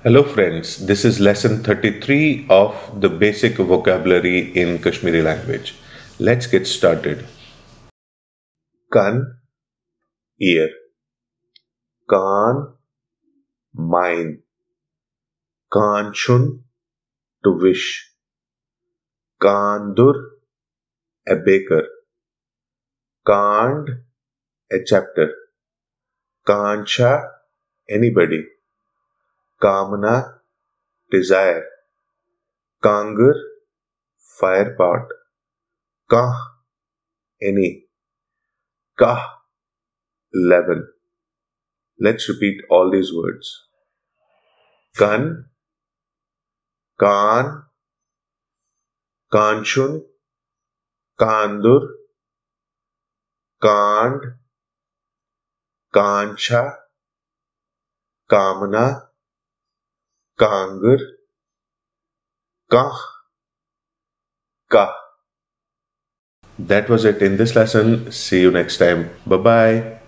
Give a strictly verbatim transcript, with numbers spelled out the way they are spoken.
Hello friends, this is lesson thirty-three of the basic vocabulary in Kashmiri language. Let's get started. کن، ear. کان، mind. کانچھُن، to wish. کاندُر، a baker. Kand, a chapter. کانچھا، anybody. کامنا، desire. کانگر، fire pot. کانٛہہ، any. کاہ، eleven. Let's repeat all these words. کن، کان، کانچھُن، کاندُر، کانڈ، کانچھا، کامنا، کانگر، کانٛہہ، کاہ. That was it in this lesson. See you next time. Bye bye.